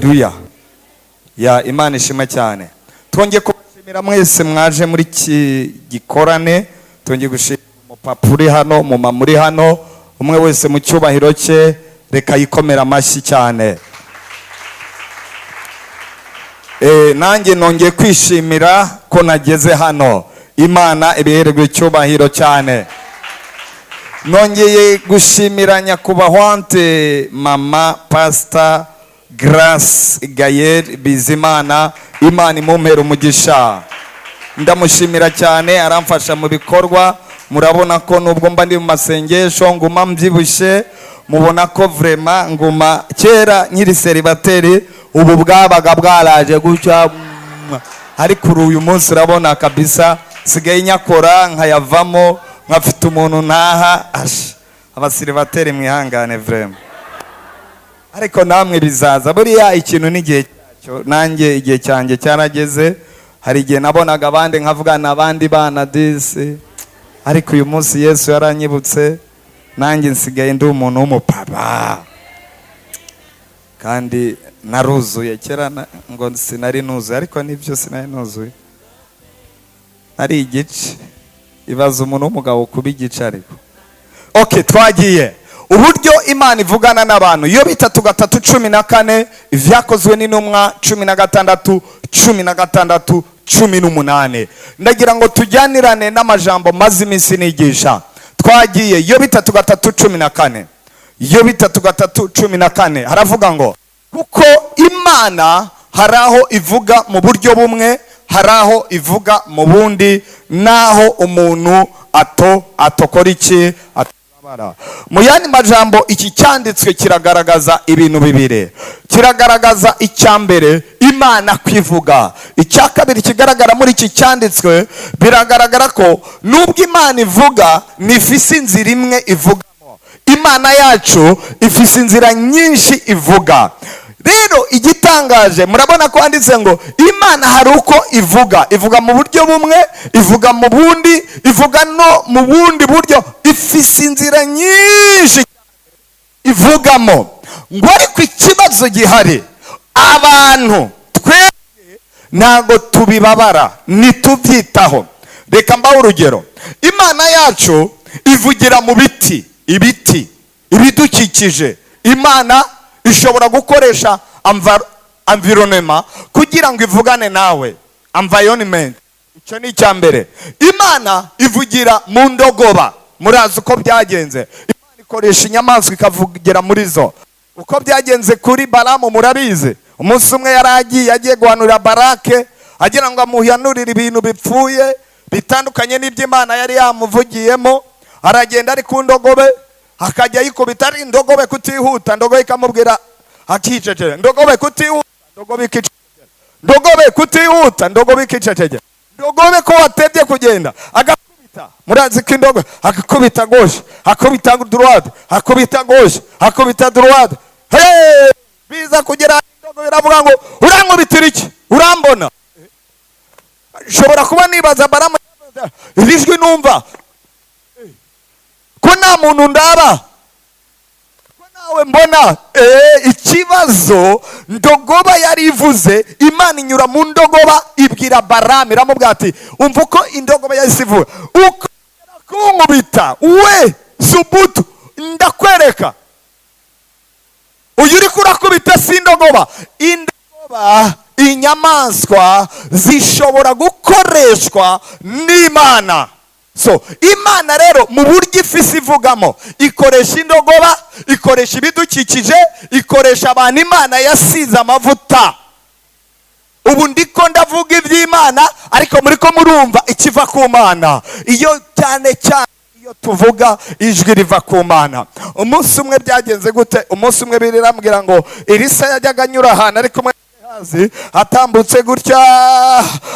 Haleluya. Ya Imana ishimwe cyane. Twongeye kubashimira mwese mwaje muri iki gikorane. Twongeye gushimira umupapa uri hano, umumama uri hano, umwe wese mu cyubahiro cye, reka yikomera amashyi cyane. Nanjye nongeye kwishimira ko nageze hano. Imana ibihererwe icyubahiro cyane. Nongeye gushimira nyakubahwa mama Pastor Grace Gael Bizimana, Imana imumpera umugisha. Ndamushimira cyane, aramfasha mu bikorwa. Murabona ko nubwo mba ndi mu masengesho nguma mbyibushye, mubona ko vraiment nguma kera nkiri célibataire, ubu bwabaga bwaraje gutya, ariko uyu munsi urabona kabisa sigaye nyakora nkayavamo, nkafite umuntu ntaha. Abacélibataires mwihangane vraiment, ariko namwe bizaza. Buriya ikintu n'igihe cyacyo, nanjye igihe cyanjye cyarageze. Hari igihe nabonaga abandi nkavuga n'abandi bana disi, ariko uyu munsi Yesu yaranyibutse, nanjye nsigaye ndi umuntu w'umupapa kandi naruzuye. Kera ngo sinari nuzuye, ariko nibyo sinari nuzuye, nari igice. Ibaza umuntu w'umugabo kuba igice. Ariko okay, twagiye uburyo Imana ivugana n'abantu. Iyo 3:3-14, Ibyakozwe n'Intumwa 16:16 18. Ndagira ngo tujyanirane n'amajambo maze iminsi nigisha. Twagiye iyo 3:3-14. Iyo 3:3-14 haravuga ngo: kuko Imana hari aho ivuga mu buryo bumwe, hari aho ivuga mu bundi, naho umuntu ato atokora iki atabara. Mu yandi majambo, iki cyanditswe kiragaragaza ibintu bibiri. Kiragaragaza icya mbere, Imana kwivuga. Icya kabiri kigaragara muri iki cyanditswe, biragaragara ko nubwo Imana ivuga, ntifise inzira imwe ivugamo. Imana yacu ifise inzira nyinshi ivuga. Rero igitangaje, murabona ko handitse ngo Imana hari uko ivuga, ivuga mu buryo bumwe, ivuga mu bundi, ivuga no mu bundi buryo, ifise inzira nyinshi ivugamo. Ngo ariko ikibazo gihari, abantu twebwe ntabwo tubibabara, ntitubyitaho. Reka mbahe urugero. Imana yacu ivugira mu biti, ibiti, ibidukikije. Imana ishobora gukoresha environnement kugira ngo ivugane nawe, environment. Icyo ni icya mbere. Imana ivugira mu ndogoba. Murazi uko byagenze. Imana ikoresha inyamaswa ikavugira muri zo. Uko byagenze kuri Baramu murabizi. Umunsi umwe yari agiye guhanurira Barake, agira ngo amuhanurire ibintu bipfuye bitandukanye n'iby'Imana yari yamuvugiyemo. Aragenda ari ku ndogobe, akajya ayikubita, ari indogobe kutihuta, ndogobe ikamubwira, akicecekera. Ndogobe kutihuta, ndogobe ikicecekera. Ndogobe kutihuta, ndogobe ikicecekera. Ndogobe ko watebye kugenda, agakubita. Murazi ko indogobe akakubita gauche, akubita droite, akubita gauche, akubita droite. Hey! Biza kugera indogobe iravuga ngo: "Urankubitira iki? Urambona?" Nshobora kuba nibaza Baramu: "Iri jwi numva ko nta muntu ndaba, ko nawe mbona?" Ikibazo ndogoba yari ivuze, Imana inyura mu ndogoba ibwira Baramu, iramubwira ati: "Umva uko indogoba yahise ivuga, uko kunkubita we subutu, ndakwereka uyu uri kurakubita si indogoba." Indogoba, inyamaswa zishobora gukoreshwa n'Imana. So Imana rero mu buryo ifisi ivugamo, ikoresha indogoba, ikoresha ibidukikije, ikoresha abantu Imana yasize amavuta. Ubu ndiko ndavuga iby'Imana, ariko muri ko murumva ikiva ku Mana. Iyo cyane cyane iyo tuvuga ijwi riva ku Mana. Umunsi umwe byagenze gute? Umunsi umwe birambwira ngo Elisa yajyaga anyura ahantu ari kumwe Gehazi, atambutse gutya,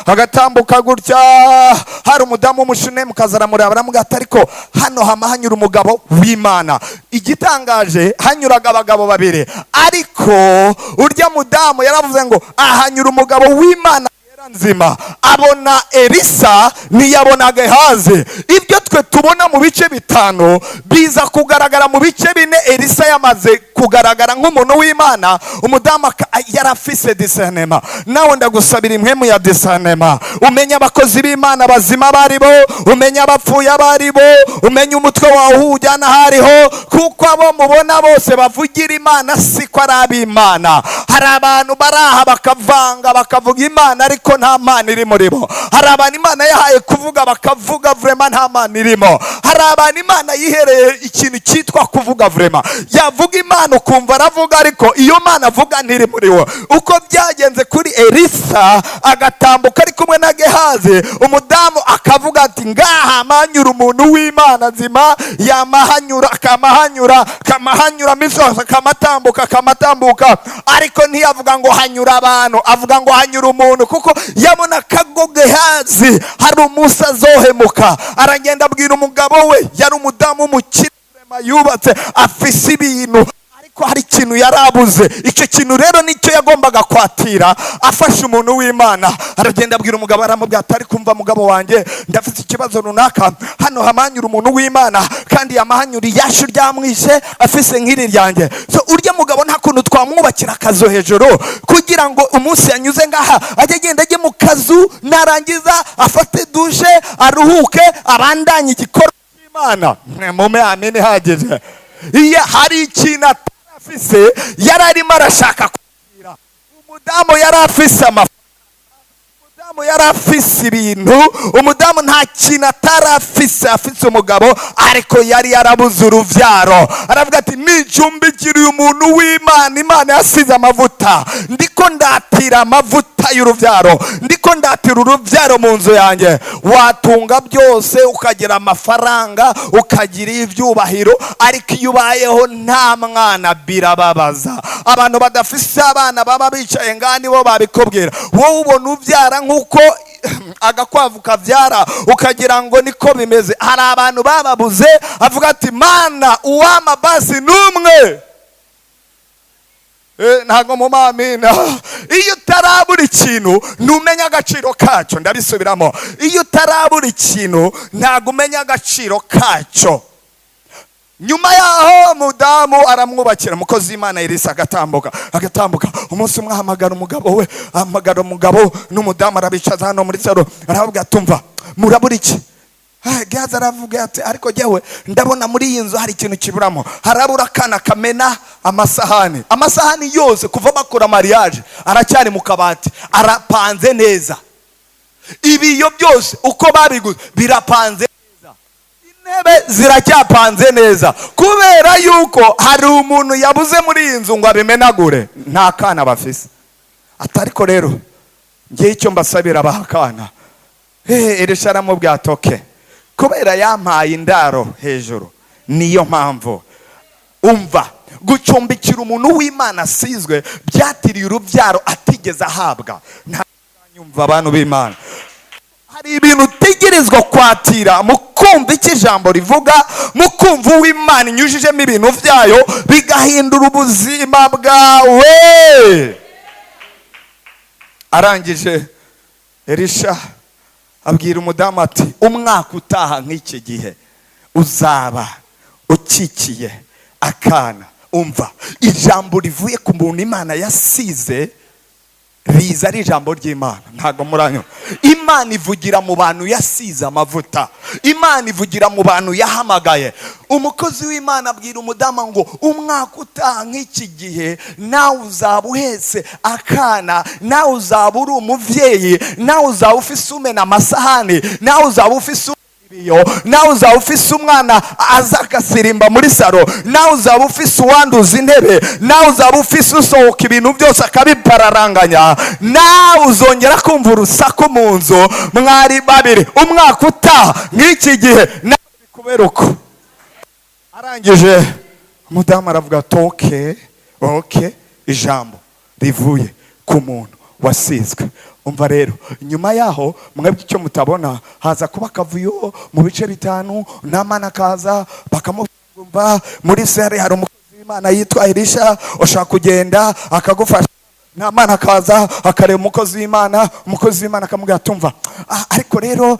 agatambuka gutya, hari umudamu w'Umushunemukazi aramureba, aramubwira ati: "Ariko hano hama hanyura umugabo w'Imana." Igitangaje, hanyuraga abagabo babiri, ariko urya mudamu yaravuze ngo ahanyura umugabo w'Imana nzima. Abona Elisa, ntiyabona Gehazi. Ibyo twe tubona mu bice 5 biza kugaragara mu bice 4 Elisa yamaze. Kugaragara nk'umuntu w'Imana, umudamu yari afise discernement. Nawe ndagusabira impwemu ya discernement, umenye abakozi b'Imana bazima bari bo, umenye abapfuye abari bo, umenye umutwe wawe uwujyana aho ariho, kuko abo mubona bose bavugira Imana siko ari ab'Imana. Hari abantu bari aha bakavanga, bakavuga Imana, ariko nta Mana iri muri bo. Hari abantu Imana yahaye kuvuga, bakavuga, vraiment nta Mana irimo. Hari abantu Imana yihereye ikintu cyitwa kuvuga, vraiment yavuga Imana ukumva aravuga, ariko iyo Mana avuga ntiri muri wo. Uko byagenze kuri Elisa, agatambuka ari kumwe na Gehazi, umudamu akavuga ati: "Ngaha manyura umuntu w'Imana nzima." Yamahanyura, akamahanyura, akamahanyura misozi, akamatambuka, akamatambuka, ariko ntiyavuga ngo hanyura abantu, avuga ngo hanyura umuntu, kuko yabona kago Gehazi hari umunsi azohemuka. Aragenda abwira umugabo we, yari umudamu w'umukire yubatse, afise ibintu, ariko hari ikintu yarabuze. Icyo kintu rero nicyo yagombaga kwatira afashe umuntu w'Imana. Aragenda abwira umugabo, aramubwira ati: "Ariko umva mugabo wanjye, ndafite ikibazo runaka. Hano hamanyura umuntu w'Imana, kandi yamahanyura iyashu ryamwishe, afise nk'iri ryanjye. So urya mugabo nta kuntu twamwubakira akazu hejuru, kugira ngo umunsi yanyuze ngaha ajye agenda ajye mu kazu, narangiza afate douche, aruhuke, abandanye igikorwa cy'Imana?" Mume amene ihagije. Iyo hari ikintu atarafise yari arimo arashaka kugira. Umudamu yari afise amafaranga, umudamu yari afise ibintu, umudamu nta kintu atarafise, afise umugabo, ariko yari yarabuze uruvyaro. Aravuga ati: "Nicumbikiriye umuntu w'Imana, Imana yasize amavuta, ndiko ndatira amavuta y'uruvyaro, ndiko ndatira uruvyaro mu nzu yanjye." Watunga byose, ukagira amafaranga, ukagira ibyubahiro, ariko iyo ubayeho nta mwana birababaza. Abantu badafise abana baba bicaye ngaha nibo babikubwira. Wowe ubona ubyara nk'uko agakwavu kabyara, ukagira ngo niko bimeze. Hari abantu bababuze, avuga ati: "Mana, uwama basi n'umwe." Ntabwo mu mamina. Iyo utarabura ikintu ntumenya agaciro kacyo. Ndabisubiramo: iyo utarabura ikintu ntabwo umenya agaciro kacyo. Nyuma yaho mudamu aramwubakira, umukozi w'Imana Elisa agatambuka, agatambuka. Umunsi umwe ahamagara umugabo we, ahamagara umugabo n'umudamu, arabicaza hano muri salon, arababwira: "Tumva, murabura iki?" Gehazi aravuga ati: "Ariko jyewe ndabona muri iyi nzu hari ikintu kiburamo, harabura akana kamena amasahani. Amasahani yose kuva bakora mariage aracyari mu kabati, arapanze neza. Ibiyo byose uko babiguze birapanze neza, intebe ziracyapanze neza, kubera yuko hari umuntu yabuze muri iyi nzu ngo abimenagure. Nta kana bafise." Ati: "Ariko rero ngewe icyo mbasabira, abaha akana." Elisha aramubwira ati: "Okay, kubera yampaye indaro hejuru, niyo mpamvu." Umva, gucumbikira umuntu w'Imana asizwe byatiriye urubyaro atigeze ahabwa. Nyumva abantu b'Imana, hari ibintu utegerezwa kwatira mu kumva icyo ijambo rivuga, mu kumva uw'Imana inyujijemo ibintu byayo, bigahindura ubuzima bwawe. Arangije Elisha abwira umudamu ati: "Umwaka utaha nk'iki gihe uzaba ukikiye akana." Umva, ijambo rivuye ku muntu Imana yasize riza ari ijambo ry'Imana. Ntabwo muranyura. Imana ivugira mu bantu yasize amavuta, Imana ivugira mu bantu yahamagaye. Umukozi w'Imana abwira umudamu ngo: "Umwaka utaha nk'iki gihe nawe uzaba uhetse akana, nawe uzaba uri umubyeyi, nawe uzaba ufise umena amasahani, nawe uzaba ufise ibiyo, nawe uzaba ufise umwana aza agasirimba muri salon, nawe uzaba ufise uwanduza intebe, nawe uzaba ufise usohoka ibintu byose akabipararanganya, nawe uzongera kumva urusaku mu nzu mwari babiri. Umwaka utaha nk'iki gihe nawe bikubera uko." Arangije umudamu aravuga ati: "Okay, okay." Ijambo rivuye ku muntu wasizwe. Umva rero, nyuma yaho mwebwe icyo mutabona, haza kuba akavuyo mu bice bitanu. Namana akaza, bakamubwira: "Muri salle hari umukozi w'Imana yitwa Elisha, ushaka kugenda akagufasha." Namana akaza akareba umukozi w'Imana, umukozi w'Imana akamubwira: "Tumva, ariko rero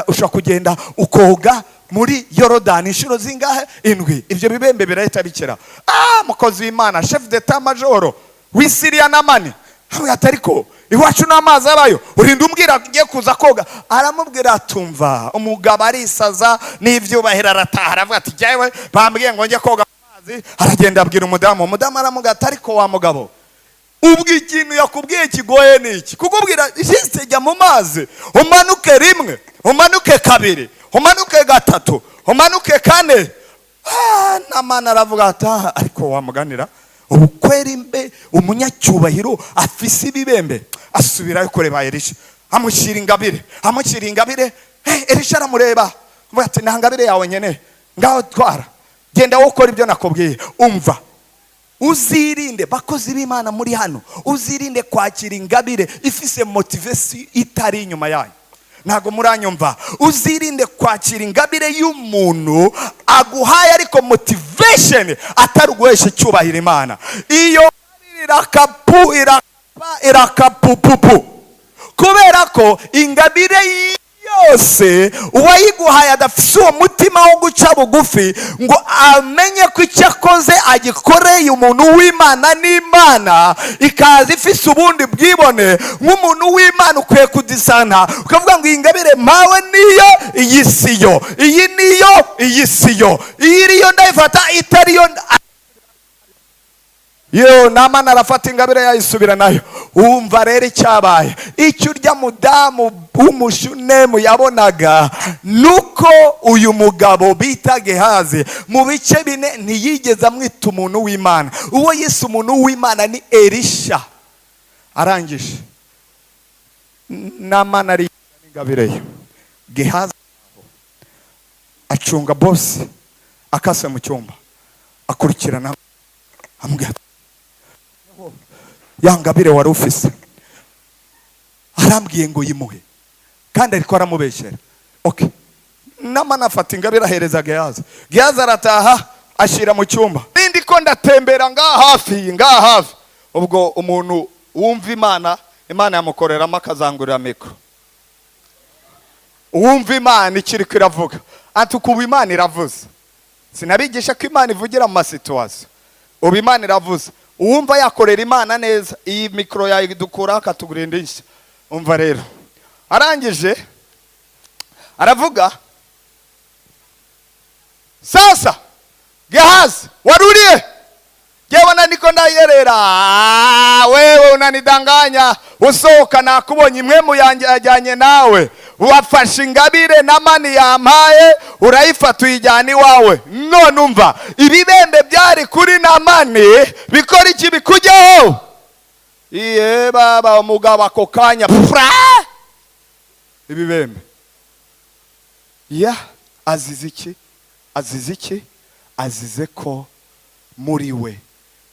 ushobora kugenda ukoga." Muri Yorodani inshuro zingahe? Indwi. Ibyo bibembe birahita bikira. Ah, mukozi w'Imana, chef d'état major w'Isiriya Namani avuga ati: "Ariko iwacu n'amazi abayo, urinda umbwira ngiye kuza koga?" Aramubwira, atumva umugabo arisaza n'ibyubahiro, arataha, aravuga ati: "Jyewe bambwiye ngo njye koga amazi." Aragenda abwira umudamu. Umudamu aramubwira ati: "Ariko wa mugabo, ubwo ikintu yakubwiye kigoye ni iki? Kukubwira juste jya mu mazi, umanuke rimwe, umanuke kabiri, umanuke gatatu, umanuke kane." Ah, Namani aravuga ati: "Ah, ariko wamuganira ubu kweri, mbe umunyacyubahiro afise ibibembe?" Asubirayo kureba Elisha, amushyira ingabire, amushyira ingabire. Hey, Elisha aramureba, avuga ati: "Nta ngabire yawe nkeneye, ngaho twara, genda wowe ukora ibyo nakubwiye." Umva, uzirinde, bakozi b'Imana muri hano, uzirinde kwakira ingabire ifise motivation itari inyuma yayo. Ntabwo muranyumva. Uzirinde kwakira ingabire y'umuntu aguhaye ariko motivation atari uguhesha icyubahiro Imana. Iyo ngabire irakapu, irakapa, irakapupupu, kubera ko ingabire yose uwayiguhaye adafise uwo mutima wo guca bugufi ngo amenye ko icyo akoze agikoreye umuntu w'Imana, n'Imana ikaza ifise ubundi bwibone. Nk'umuntu w'Imana ukwiye kudisana, ukavuga ngo: "Iyi ngabire mpawe niyo, iyi siyo, iyi niyo, iyi siyo, iyi iriyo ndayifata, itariyo." Yo, Namani arafata ingabire yayisubira nayo. Wumva rero icyabaye, icyo urya mudamu w'Umushunemu yabonaga nuko uyu mugabo bita Gehazi mu bice 4 ntiyigeze amwita umuntu w'Imana. Uwo yise umuntu w'Imana ni Elisha. Arangije, Namani ari ingabire ye, Gehazi acunga bosi akase mu cyumba, akurikirana, amubwira: "Ya ngabire wari ufise, arambwiye ngo yimuhe kandi ariko aramubeshyera." Okay, Namani afata ingabire ahereza Gehazi. Gehazi arataha, ashyira mu cyumba. Nindi ko ndatembera ngaha hafi, ngaha hafi. Ubwo umuntu wumva Imana, Imana yamukoreramo akazangurira mikoro. Uwumva Imana ikiri ko iravuga ati: "Ubu Imana iravuze." Sinabigisha ko Imana ivugira mu ma situations. Ubu Imana iravuze. Uwumva yakorera Imana neza, iyi mikoro yayidukuraho akatugura indi nshya. Umva rero, arangije aravuga: "Sasa Gehazi, wari uriye? Jewe na niko ndayerera. Ah, wewe unanidanganya. Usohoka nakubonye, imwe yanjye yajyanye nawe. Wafashe ingabire Namani yampaye, urayifata, uyijyana iwawe. None umva, ibibembe byari kuri Namani bikora iki? Bikujyaho." Iye baba, umugabo ako kanya pfra, ibibembe. Ya, azize iki? Azize iki? Azize ko muri we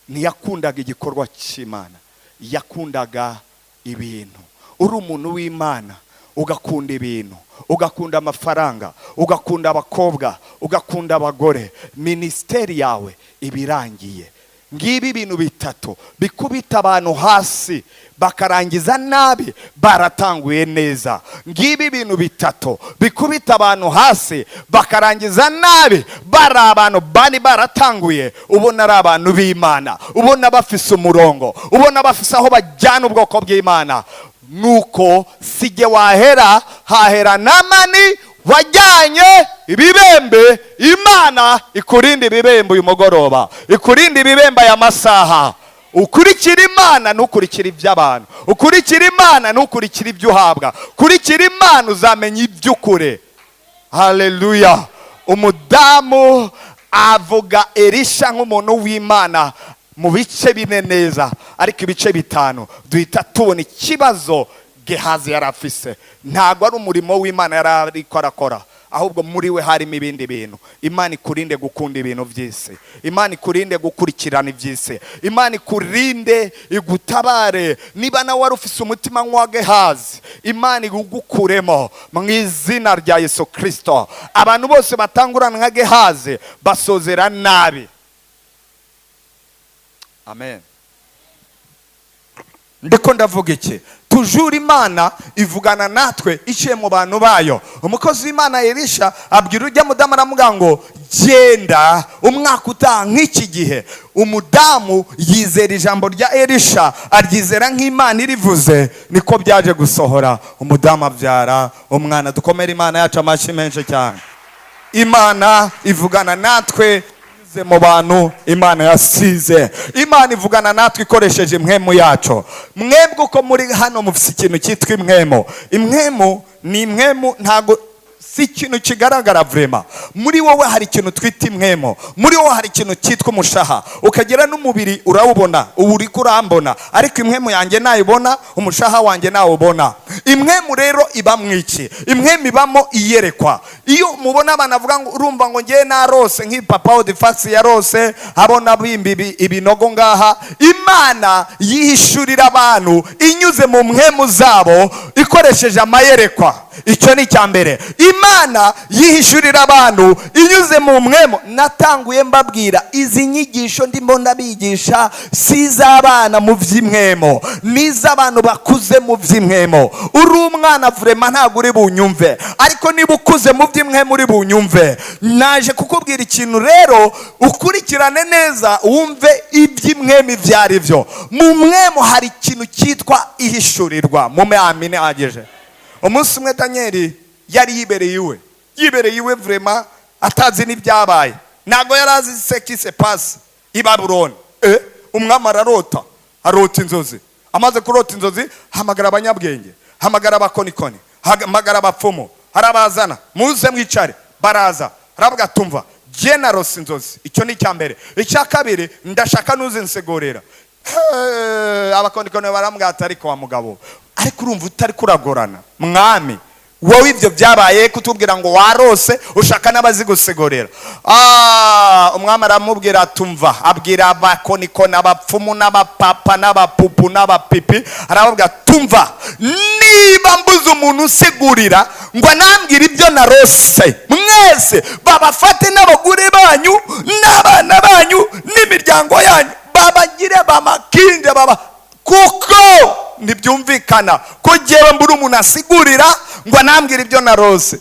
ntiyakundaga igikorwa cy'Imana, yakundaga ibintu. Uri umuntu w'Imana ugakunda ibintu, ugakunda amafaranga, ugakunda abakobwa, ugakunda abagore, minisiteri yawe iba irangiye. Ngibi ibintu bitatu bikubita abantu hasi bakarangiza nabi baratanguye neza. Ngibi ibintu bitatu bikubita abantu hasi bakarangiza nabi bari abantu bari baratanguye ubona ari abantu b'Imana, ubona bafise umurongo, ubona bafise aho bajyana ubwoko bw'Imana. Nuko sijye wahera, hahera Namani wajyanye ibibembe. Imana ikurinda ibibembe uyu mugoroba, ikurinda ibibembe aya masaha. Ukurikira Imana, ntukurikire iby'abantu. Ukurikira Imana, ntukurikire ibyo uhabwa. Kurikira Imana, uzamenya iby'ukuri. Haleluya! Umudamu avuga Elisha nk'umuntu w'Imana mu bice 4 neza, ariko ibice 5 duhita tubona ikibazo Gehazi yari afise. Ntabwo ari umurimo w'Imana yari ariko arakora, ahubwo muri we harimo ibindi bintu. Imana ikurinde gukunda ibintu by'isi. Imana ikurinde gukurikirana iby'isi. Imana ikurinde, igutabare. Niba nawe wari ufise umutima nk'uwa Gehazi, Imana igukuremo mu izina rya Yesu Kirisito. Abantu bose batangurana nka Gehazi basozera nabi. Amen. Ndiko ndavuga iki? Tujura Imana ivugana natwe iciye mu bantu bayo. Umukozi w'Imana Elisha abwira ujya mudamu, aramubwira ngo: "Genda umwaka utaha nk'iki gihe." Umudamu yizera ijambo rya Elisha, aryizera nk'Imana irivuze. Niko byaje gusohora, umudamu abyara umwana. Dukomere Imana yacu amashyi menshi cyane. Imana ivugana natwe binyuze mu bantu Imana yasize. Imana ivugana natwe ikoresheje impwemu yacu. Mwebwe uko muri hano mufite ikintu cyitwa impwemu. Impwemu ni impwemu, ntago si ikintu kigaragara. Vraiment, muri wowe hari ikintu twita impwemu, muri wowe hari ikintu cyitwa umushaha, ukagira n'umubiri urawubona. Ubu uri kurambona, ariko impwemu yanjye nayibona, umushaha wanjye nawubona. Impwemu rero iba mu iki? Impwemu ibamo iyerekwa. Iyo mubona abantu avuga ngo urumva ngo ngewe narose, nk'ipapa Odifasi yarose abona bimba ibinogo ngaha. Imana yihishurira abantu inyuze mu mpwemu zabo, ikoresheje amayerekwa. Icyo ni icya mbere. Imana yihishurira abantu inyuze mu mpwemu. Natanguye mbabwira, izi nyigisho ndimo ndabigisha si iz'abana mu by'impwemu, ni iz'abantu bakuze mu by'impwemu. Uri umwana, vraiment ntabwo uri bunyumve, ariko niba ukuze mu by'impwemu uri bunyumve. Naje kukubwira ikintu rero, ukurikirane neza, wumve iby'impwemu ibyo ari byo. Mu mpwemu hari ikintu cyitwa ihishurirwa. Mume amine ahagije. Umunsi umwe Daniyeli yari yibereye iwe, yibereye iwe vraiment, atazi n'ibyabaye, ntabwo yari azi ce qui se passe i Babuloni. Umwami ararota, arota inzozi. Amaze kurota inzozi, hamagara abanyabwenge, hamagara abakonikoni, hamagara abapfumu, arabazana: "Muze mwicare." Baraza. Aravuga: "Tumva, jye narose inzozi. Icyo ni icya mbere. Icya kabiri, ndashaka nuzinsigurira." Abakonikoni baramubwira ati: "Ariko wa mugabo, ariko urumva utari kuragorana mwami, wowe ibyo byabaye kutubwira ngo warose, ushaka n'abazigusigurira?" Umwami aramubwira: "Tumva." Abwira abakonikoni, abapfumu n'abapapa n'abapupu n'abapipi, arababwira: "Tumva, niba mbuze umuntu usigurira ngo anambwire ibyo narose, mwese babafate n'abagore banyu n'abana banyu n'imiryango yanyu, babagire bamakinje baba, kuko ntibyumvikana ko jyewe mbura umuntu asigurira ngo anambwire ibyo narose."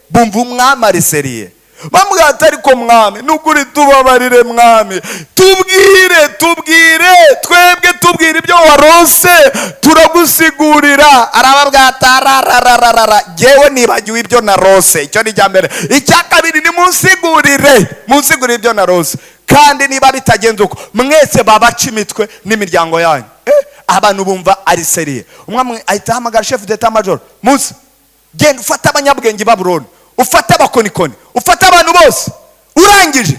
Bumva umwami ari sérieux. Bamubwira ati: "Ariko mwami, nukuri tubabarire mwami, tubwire, tubwire twebwe, tubwire ibyo warose, turagusigurira." Arababwira ati: "Ararararara, jyewe nibagiwe ibyo narose. Icyo ni icya mbere. Icya kabiri, ni munsigurire, munsigurire ibyo narose, kandi niba bitagenze uko, mwese babaca imitwe n'imiryango yanyu." Abantu bumva ari sérieux. Umwami ahita ahamagara chef d'état major: "Musa, genda ufate abanyabwenge i Babuloni, ufate abakonikoni, ufate abantu bose, urangije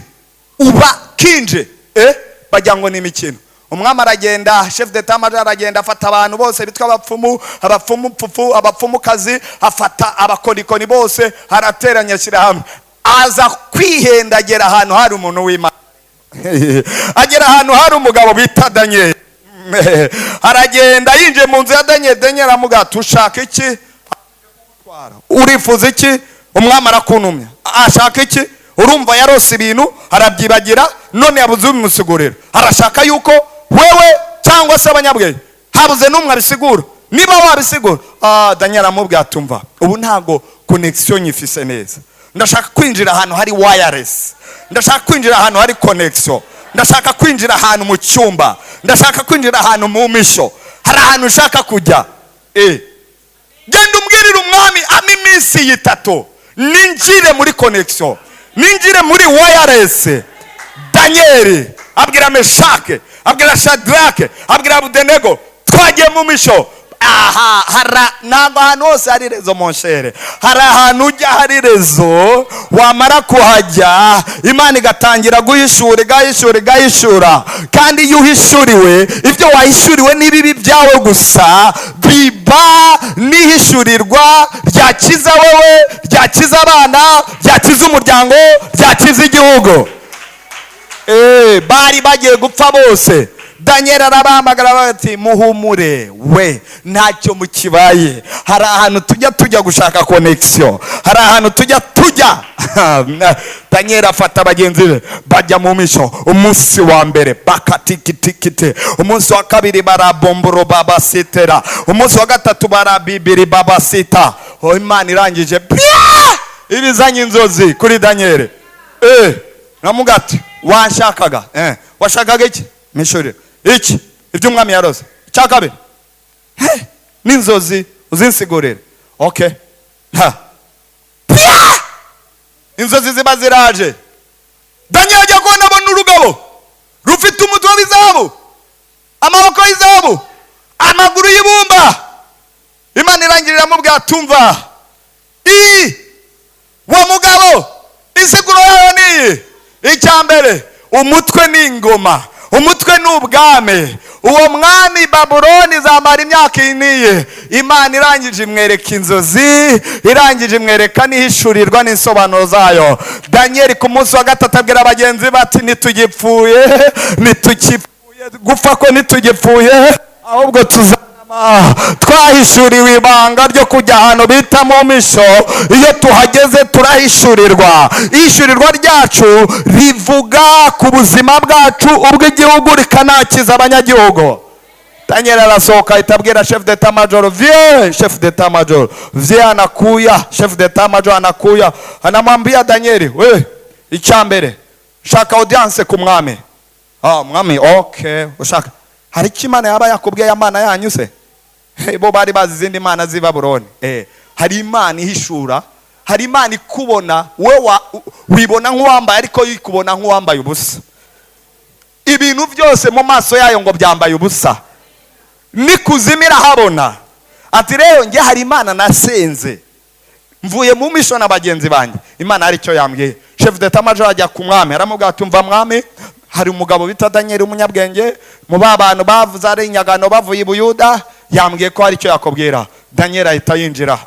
ubakinje." Bagira ngo ni imikino. Umwami aragenda, chef d'état major aragenda, afata abantu bose bitwa abapfumu, abapfumu pfufu, abapfumukazi, afata abakonikoni bose, arateranya, ashyira hamwe, aza kwihendagera ahantu hari umuntu w'Imana, agera ahantu hari umugabo bita Daniyeli. Aragenda, yinjiye mu nzu ya Daniyeli. Daniyeli aramubwira ati: "Ushaka iki? Urifuza iki? Umwami arakuntumya. Ashaka iki?" Urumva yarose ibintu arabyibagira, none yabuze ubimusigurira. Arashaka yuko wewe cyangwa se abanyabwenge, habuze n'umwe abisigura, niba wabisigura. Daniel aramubwira ati: "Umva, ubu ntabwo connexion nyifise neza. Ndashaka kwinjira ahantu hari wireless, ndashaka kwinjira ahantu hari connexion, ndashaka kwinjira ahantu mu cyumba, ndashaka kwinjira ahantu mu misho, hari ahantu ushaka kujya. Genda umbwirire umwami ama iminsi 3, ninjire muri connexion, ninjire muri wireless." Daniel abwira Meshake, abwira Shadrake, abwira Abudenego: "Twagiye mu misho." Aha hara ntabwo ahantu hose hari réseau, mon cher. Hari ahantu ujya hari réseau, wamara kuhajya Imana igatangira guhishura, igahishura, igahishura. Kandi iyo uhishuriwe, ibyo wahishuriwe n'ibibi byawe gusa, biba n'ihishurirwa ryakiza wowe, ryakiza abana, ryakiza umuryango, ryakiza igihugu. Bari bagiye gupfa bose. Daniel arabahamagara bati: "Muhumure we, ntacyo mukibaye." Hari ahantu tujya gushaka connexion, hari ahantu tujya. Daniel afata bagenzi be, bajya mu misho. Umunsi wa mbere bakatikitikite, umunsi wa kabiri barabomboro babasitera, umunsi wa gatatu barabibiri babasita. Oh, Imana irangije pya ibizanye inzozi kuri Daniel. Namuga ati: "Washakaga, washakaga iki? Mishurire iki ibyo umwami yarose. Icya kabiri, n'inzozi uzinsigurire." Okay, ha. Pya! Inzozi ziba ziraje. Daniel ajya kubona, abona urugabo rufite umutwe w'izahabu, amaboko y'izahabu, amaguru y'ibumba. Imana irangirira amubwira: "Tumva, iyi wa mugabo, insiguro yayo ni iyi. Icya mbere, umutwe ni ingoma, umutwe ni ubwami. Uwo mwami Babuloni izamara imyaka iyi n'iyi." Imana irangije imwereka inzozi, irangije imwereka n'ihishurirwa n'insobanuro zayo. Daniyeli ku munsi wa gatatu abwira bagenzi bati: "Ntitugipfuye, ntitugipfuye gupfa ko ntitugipfuye, ahubwo tuzanama. Twahishuriwe ibanga ryo kujya ahantu bita mu misho. Iyo tuhageze turahishurirwa. Ihishurirwa ryacu rivuga ku buzima bwacu, ubw'igihugu, rikanakiza abanyagihugu." Daniel arasohoka, ahita abwira chef d'état major: "Viens, chef d'état major, viens." Anakuya chef d'état major, anakuya, anamwambia Daniel: "We, icya mbere, shaka audience ku mwami." "Ah, mwami, okay. Ushaka hari icyo Imana yaba yakubwiye, ya Mana yanyu se?" Bo bari bazi izindi mana z'i Babuloni. Hari Imana ihishura, hari Imana ikubona. We wibona nk'uwambaye, ariko yo ikubona nk'uwambaye ubusa. Ibintu byose mu maso yayo ngo byambaye ubusa. Nikuzimu irahabona. Ati: "Rero njye hari Imana nasenze, mvuye mu misho na bagenzi banjye, Imana hari icyo yambwiye." Chef d'état major ajya ku mwami, aramubwira ati: "Umva mwami, hari umugabo bita Daniel umunyabwenge mu ba bantu bavuze ari inyagano bavuye i Buyuda, yambwiye ko hari icyo yakubwira." Daniel ahita yinjira,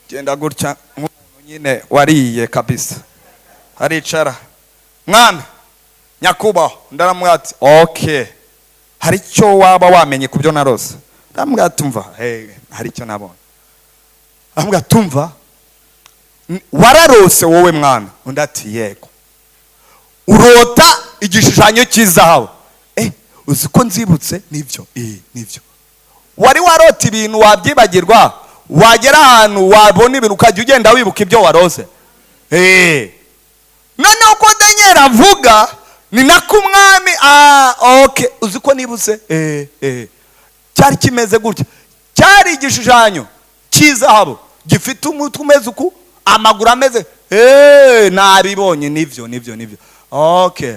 genda gutya nk'umuntu nyine wariye kabisa, aricara: "Mwami nyakubahwa." Ndaramubwira ati: "Okay, hari icyo waba wamenye ku byo narose?" Ndamubwira ati: "Umva, hey, hari icyo nabonye." Aramubwira: "Tumva, wararose wowe mwana?" Undi ati: "Yego." "Urota igishushanyo cy'izahabu." Uzi ko nzibutse? Nibyo, nibyo. Wari warota ibintu wabyibagirwa, wagera ahantu wabona ibintu ukajya ugenda wibuka ibyo warose. Noneho ko Daniel avuga ni nako umwami: "Ah, okay, uzi ko nibutse? Cyari kimeze gutya, cyari igishushanyo cy'izahabu gifite umutwe umeze uku, amaguru ameze. Nabibonye, nibyo, nibyo, nibyo." "Okay."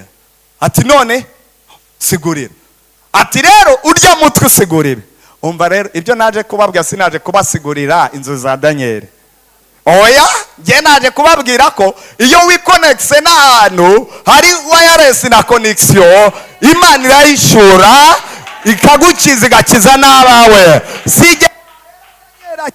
Ati: "None sigurira." Ati: "Rero urya mutwe usigura ibi." Umva rero, ibyo naje kubabwira, sinaje kubasigurira inzu za Daniel, oya. Njye naje kubabwira ko iyo wikonekise n'ahantu hari wireless na connexion, Imana irayishura, ikagukiza, igakiza n'abawe. Sijya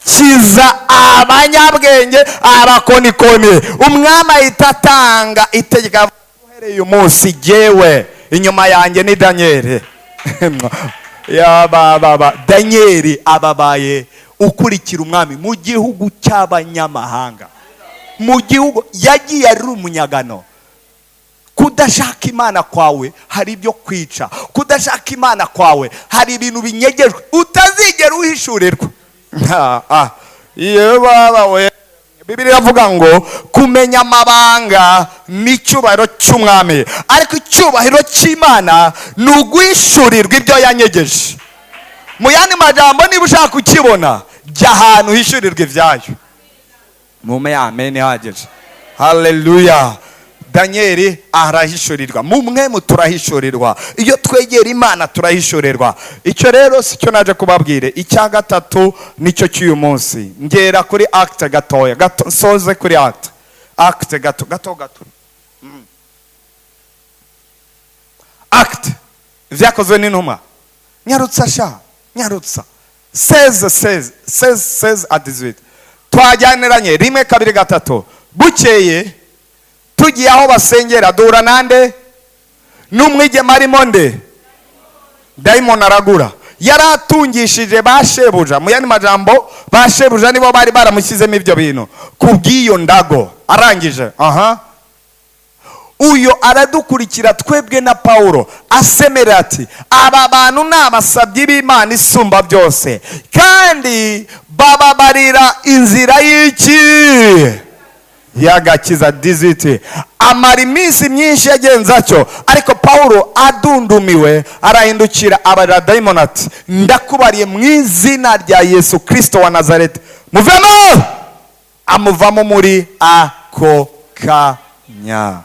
kiza abanyabwenge, abakonikoni. Umwami ahita atanga itegeko: "Uhereye uyu munsi, jyewe inyuma yanjye ni Daniel." Ya ba ba ba, Daniel ababaye ukurikira umwami mu gihugu cy'abanyamahanga, mu gihugu yagiye ari umunyagano. Kudashaka Imana kwawe hari ibyo kwica. Kudashaka Imana kwawe hari ibintu binyegejwe utazigera uhishurirwa. Iyo baba we, Bibiliya iravuga ngo kumenya amabanga ni icyubahiro cy'umwami, ariko icyubahiro cy'Imana ni uguhishurirwa ibyo yanyegeje. Mu yandi majambo, niba ushaka kukibona, jya ahantu hishurirwa ibyayo. Mume amen ihagije. Haleluya! Daniel arahishurirwa. Mu mwe turahishurirwa, iyo twegera Imana turahishurirwa. Icyo rero si cyo naje kubabwire. Icya gatatu nicyo cy'uyu munsi. Ngera kuri Actes gatoya gato, nsoze kuri Actes, Actes gato gato gato. Actes, Ibyakozwe n'Intumwa. Nyarutsa sha, nyarutsa. 16, 16, 16, 16 à 18. Twajyaniranye, rimwe, kabiri, gatatu. Bukeye tugiye aho basengera, duhura nande? N'umwigeme arimo nde? Dayimoni aragura. Yari atungishije ba shebuja. Mu yandi majambo, ba shebuja nibo bari baramushyizemo ibyo bintu ku bw'iyo ndago. Arangije aha, uyo aradukurikira twebwe na Pawulo, asemera ati: "Aba bantu ni abasabyi b'Imana isumba byose, kandi bababarira inzira y'iki? Y'agakiza." 18. Amara iminsi myinshi yagenze atyo, ariko Pawulo adundumiwe arahindukira, abarira dayimoni ati: "Ndakubariye mu izina rya Yesu Kirisito wa Nazareti, muvemo!" Amuvamo muri ako kanya.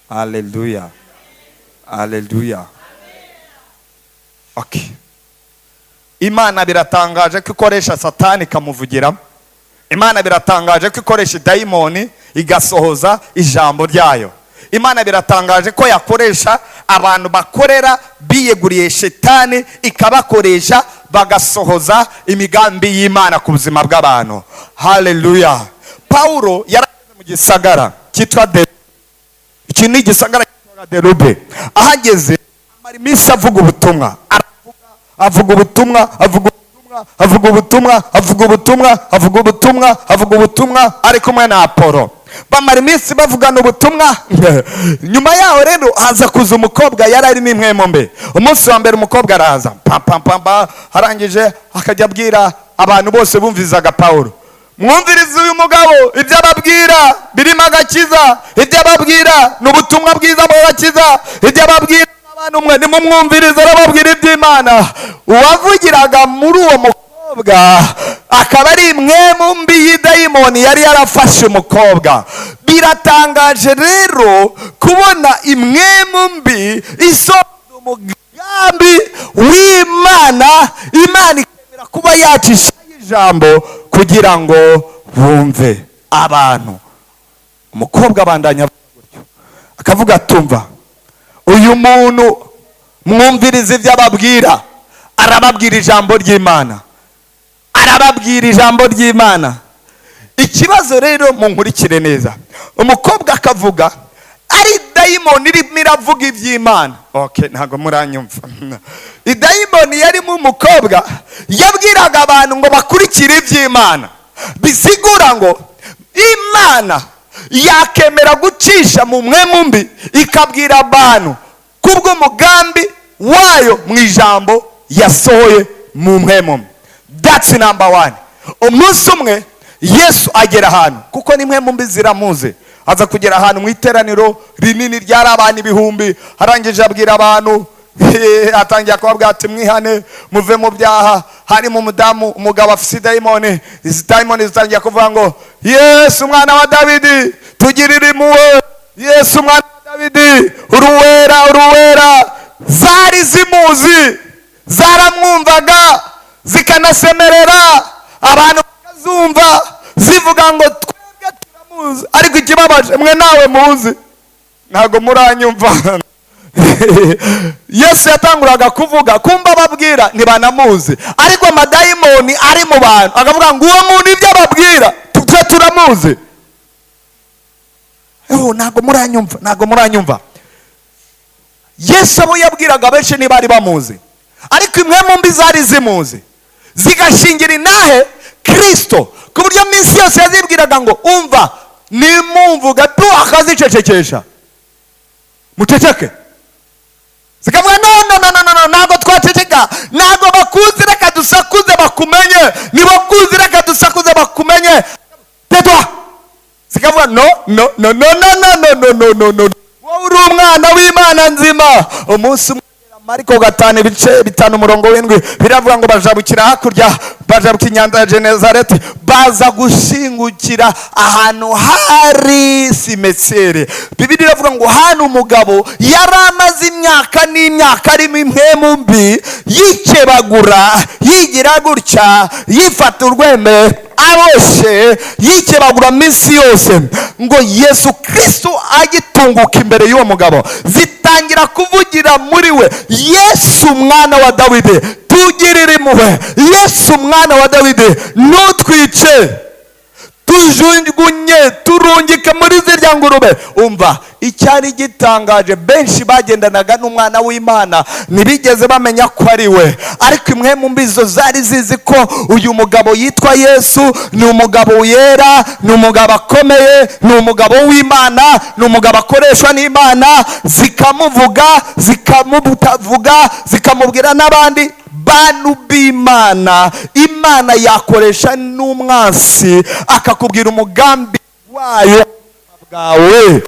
Aleluya, aleluya! Okay. Imana biratangaje ko ikoresha Satani ikamuvugiramo. Imana biratangaje ko ikoresha dayimoni igasohoza ijambo ryayo. Imana biratangaje ko yakoresha abantu bakorera biyeguriye Shetani, ikabakoresha bagasohoza imigambi y'Imana ku buzima bw'abantu. Haleluya! Pawulo yarageze mu gisagara cyitwa De, iki ni igisagara cyitwa Derube. Ahageze amara iminsi avuga ubutumwa, aravuga, avuga ubutumwa, avuga ubutumwa, avuga ubutumwa, avuga ubutumwa, avuga ubutumwa, avuga ubutumwa, ari kumwe na Apolo. Bamara iminsi bavugana ubutumwa. Nyuma yaho rero haza kuza umukobwa yari arimo impwemu mbi. Umunsi wa mbere umukobwa araza, pam pam pam pa, arangije akajya abwira abantu bose bumvizaga Pawulo: "Mwumvirize uyu mugabo, ibyo ababwira birimo agakiza, ibyo ababwira ni ubutumwa bwiza bw'agakiza, ibyo ababwira abantu mwe nimumwumvirize, arababwira iby'Imana." Uwavugiraga muri uwo mukobwa akaba ari impwemu mbi y'idayimoni yari yarafashe umukobwa. Biratangaje rero kubona impwemu mbi isohoza umugambi w'Imana, Imana ikemera kuba yacishaho ijambo kugira ngo bumve abantu. Umukobwa abandanya avuga gutyo, akavuga atumva: "Uyu muntu mwumvirize ibyo ababwira, arababwira ijambo ry'Imana, arababwira ijambo ry'Imana." Ikibazo rero, munkurikire neza, umukobwa akavuga ari dayimoni irimo iravuga iby'Imana. Okay, ntabwo muranyumva. Idayimoni yarimo umukobwa yabwiraga abantu ngo bakurikire iby'Imana. Bisigura ngo Imana yakemera gucisha mu mpwemu mbi ikabwira abantu kubw'umugambi wayo mu ijambo yasohoye mu mpwemu mbi. That's number one. Umunsi umwe Yesu agera ahantu, kuko n'impwemu mbi ziramuzi. Aza kugera ahantu mu iteraniro rinini ryari abantu ibihumbi. Arangije abwira abantu, atangira kubabwira ati: "Mwihane, muve mu byaha." Harimo umudamu, umugabo afite idayimoni. Izi dayimoni zitangira kuvuga ngo: "Yesu umwana wa Dawidi, tugirire impuhwe! Yesu umwana wa Dawidi, uruwera, uruwera!" Zari zimuzi, zaramwumvaga, zikanasemerera, abantu bakazumva zivuga ngo: "Twebwe turamuzi, ariko ikibabaje mwe nawe muzi." Ntabwo muranyumva. Yesu yatanguraga kuvuga, kumva ababwira ntibanamuzi, ariko amadayimoni ari mu bantu akavuga ngo: "Uwo muntu ibyo ababwira twe turamuzi." Oh, ntabwo muranyumva, ntabwo muranyumva. Yesu abo yabwiraga benshi ntibari bamuzi, ariko impwemu mbi zari zimuzi, zigashingira inahe Kirisito, ku buryo minsi yose yazibwiraga ngo: "Umva, nimumvuga tu," akazicecekesha: "Muceceke." Zikavuga: "No, no, no, no, no, no, ntabwo twaceceka, ntabwo bakuzi, reka dusakuze bakumenye, nibakuzi, reka dusakuze bakumenye, tais-toi." Zikavuga: "No, no, no, no, no, no, no, no, no, no, no, wowe uri umwana w'Imana nzima." Umunsi umwe, Mariko 5, ibice 5, umurongo w'7, biravuga ngo bajabukira hakurya, bajabuka inyanja ya Genezareti, baza gushingukira ahantu hari cimetière. Bibiri iravuga ngo hano umugabo yari amaze imyaka n'imyaka arimo impwemu mbi, yikebagura, yigira gutya, yifata urwembe, aboshye, yikebagura minsi yose. Ngo Yesu Kristo agitunguka imbere y'uwo mugabo, zitangira kuvugira muri we: "Yesu mwana wa Dawidi, tugirire impuhwe! Yesu mwana wa Dawidi, ntutwice!" Tujugunye, turungike muri zirya ngurube. Umva icyari gitangaje, benshi bagendanaga n'umwana w'Imana ntibigeze bamenya ko ari we, ariko imwe mu mbizo zari zizi ko uyu mugabo yitwa Yesu, ni umugabo wera, ni umugabo akomeye, ni umugabo w'Imana, ni umugabo akoreshwa n'Imana. Zikamuvuga, zikamubutavuga, zikamubwira n'abandi bantu b'Imana. Imana yakoresha n'umwansi akakubwira umugambi wayo bwawe.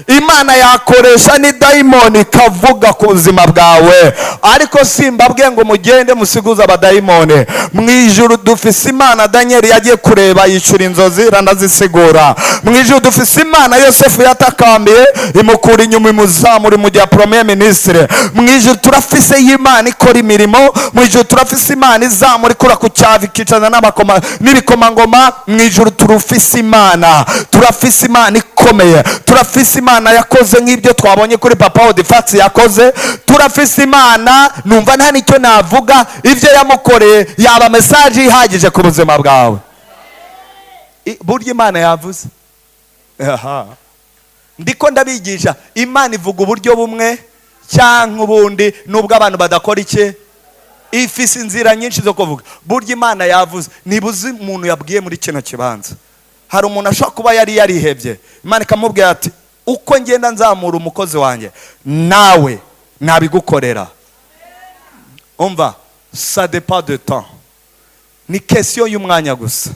Imana yakoresha n'idayimoni ikavuga ku buzima bwawe. Ariko simbabwiye ngo mugende musiguze abadayimoni. Mu ijuru dufise Imana Daniel yagiye kureba, yicura inzozi iranazisigura. Mu ijuru dufise Imana Yosefu yatakambiye, imukura inyuma, imuzamura mu gihe premier ministre. Mu ijuru turafise y'Imana ikora imirimo. Mu ijuru turafise Imana izamura, ikura ku cyavi, ikicaza n'abakoma n'ibikomangoma. Mu ijuru turafise Imana, turafise Imana ikomeye, turafise Imana yakoze nk'ibyo twabonye kuri Papa Audifax yakoze. Turafise Imana, numva nta nicyo navuga, ibyo yamukoreye yaba message ihagije ku buzima bwawe. Burya Imana yavuze. Aha ndiko ndabigisha, Imana ivuga uburyo bumwe cyangwa ubundi, nubwo abantu badakora iki, ifise inzira nyinshi zo kuvuga. Burya Imana yavuze. Nibuze umuntu yabwiye muri kino kibanza, hari umuntu ashobora kuba yari yarihebye, Imana ikamubwira ati uko ngenda nzamura umukozi wanjye, nawe nabigukorera. Umva, ça dépend de temps, ni question y'umwanya gusa.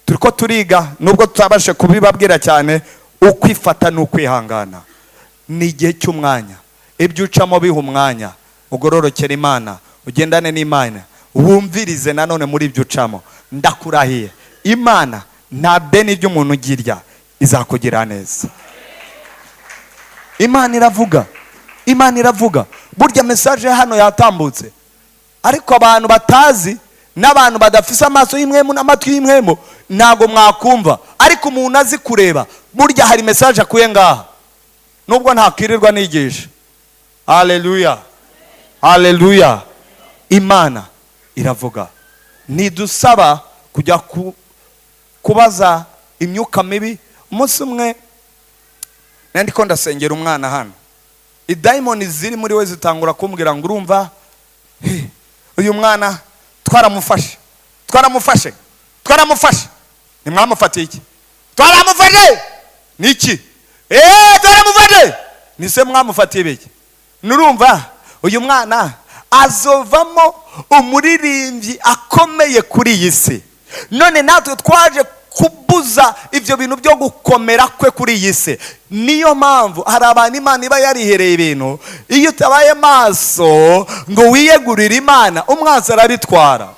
Turiko turiga, nubwo tutabashe kubibabwira cyane, ukwifata n'ukwihangana ni igihe cy'umwanya. Ibyo ucamo biha umwanya, ugororokera Imana, ugendane n'Imana, wumvirize nanone muri ibyo ucamo. Ndakurahiye, Imana nta deni ry'umuntu ugirya, izakugira neza. Imana iravuga, Imana iravuga. Burya message hano yatambutse, ariko abantu batazi n'abantu badafise amaso y'imwemu n'amatwi y'imwemu ntabwo mwakumva. Ariko umuntu azi kureba, burya hari message akuye ngaha, nubwo ntakwirirwa nigisha. Haleluya, haleluya. Imana iravuga, ntidusaba kujya kubaza imyuka mibi. Umunsi umwe nandiko ndasengera umwana hano, idayimoni ziri muri we zitangura kumbwira ngo urumva, he, uyu mwana twaramufashe, twaramufashe, twaramufashe. Ntimwamufatiye iki? Twaramufashe niki? Twaramufashe. Nise mwamufatiye ibiki? Nurumva uyu mwana azovamo umuririmbyi akomeye kuri iyi si. None natwe twaje kubuza ibyo bintu byo gukomera kwe kuri iyi si. Niyo mpamvu hari abantu Imana iba yarihereye ibintu, iyo utabaye maso ngo wiyegurire Imana, umwanzi arabitwara,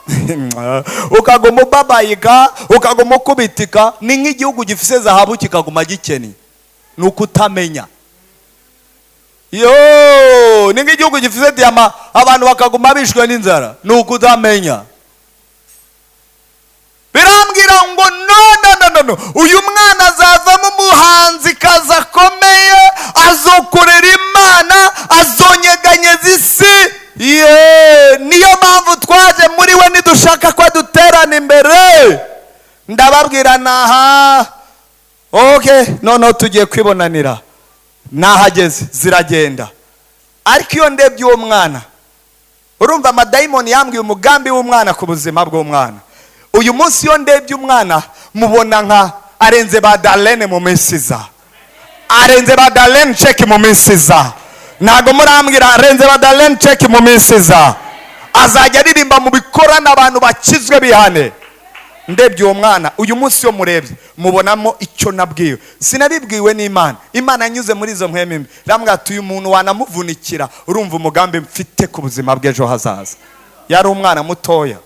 ukaguma ubabayika, ukaguma ukubitika. Ni nk'igihugu gifise zahabu kikaguma gikennye, ni uko utamenya. Yo, ni nk'igihugu gifise diyama, abantu bakaguma bishwe n'inzara, ni uko utamenya. Birambwira ngo no, no, no, no, no, uyu mwana azavamo umuhanzikazi akomeye, azokorera Imana, azonyeganyeza isi. Ye, niyo mpamvu twaje muri we, nidushaka ko duterana imbere. Ndababwira naha, okay, noneho tugiye kwibonanira, nahageze ziragenda. Ariko iyo ndebye uwo mwana, urumva amadayimoni yambwiye umugambi w'umwana ku buzima bw'umwana. Uyu munsi iyo ndebye umwana, mubona nka arenze ba Darlene mu minsi iza, arenze ba Darlene Cheki mu minsi iza. Ntabwo murambwira, arenze ba Darlene Cheki mu minsi iza, azajya aririmba mu bikorana, abantu bakizwe bihane. Ndebye uwo mwana uyu munsi, iyo murebye mubonamo icyo nabwiwe. Sinabibwiwe n'Imana, Imana yanyuze muri izo mpwemu mbi, irambwira ati uyu muntu wanamuvunikira, urumva umugambi mfite ku buzima bw'ejo hazaza. Yari umwana mutoya,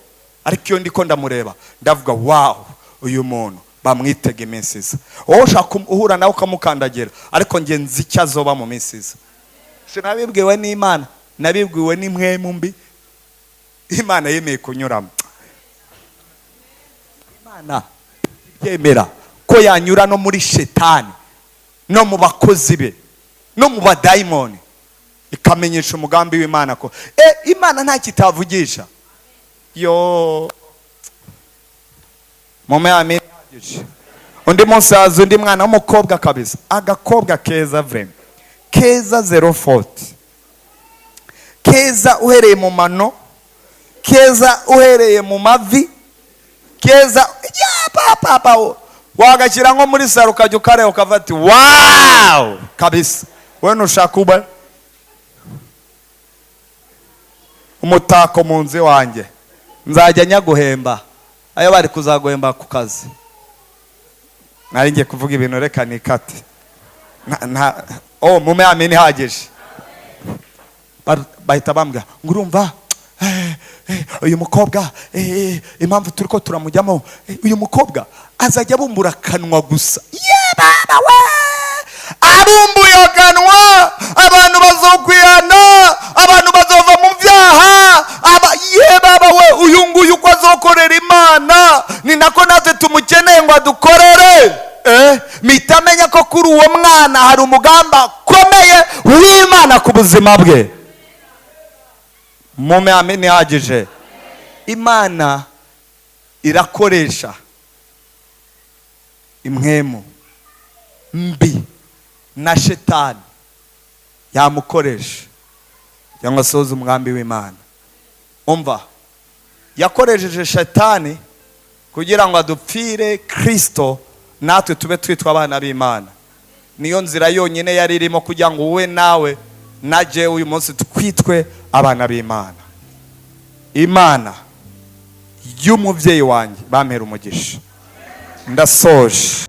ariko iyo ndiko ndamureba ndavuga wow, uyu muntu bamwitega iminsi iza. Wowe ushaka uhura nawe ukamukandagira, ariko njye nzi icyo azoba mu minsi iza. Sinabibwiwe n'Imana, nabibwiwe n'impwemu mbi Imana yemeye kunyuramo. Imana yemera ko yanyura no muri shetani, no mu bakozi be, no mu badayimoni, ikamenyesha umugambi w'Imana ko Imana nta kitavugisha. Yo, mume amen. Undi munsi haza undi mwana w'umukobwa kabisa, agakobwa keza, vraiment keza, zéro faute, keza uhereye mu mano, keza uhereye mu mavi, keza ya papa, wagashyira nko muri salon, ukajya ukareba ukavuga ati: "Wow, kabisa we nushaka uba umutako mu nzu iwanjye, nzajya nyaguhemba ayo bari kuzaguhemba ku kazi." Nari ngiye kuvuga ibintu, reka nikate. Oh, mume amini ihagije. Bahita bambwira ngo: "Urumva, uyu mukobwa, impamvu turi ko turamujyamo, uyu mukobwa azajya abumbura akanwa gusa." Ye baba we, abumbuye akanwa abantu bazokwihana, abantu bazova mu byaha. Aba ye baba we, uyu nguyu uko azokorera Imana ni nako natwe tumukeneye ngo adukorere. Mpita amenya ko kuri uwo mwana hari umugambi akomeye w'Imana ku buzima bwe. Mume amini ihagije. Imana irakoresha impwemu mbi na shetani yamukoresha cyangwa asohoza umugambi w'Imana. Umva, yakoresheje shetani kugira ngo adupfire Kirisito, natwe tube twitwa abana b'Imana. Niyo nzira yonyine yari irimo kugira ngo wowe nawe na jewe uyu munsi twitwe abana b'Imana. Imana y'umubyeyi wanjye bampera umugisha. Ndasoje.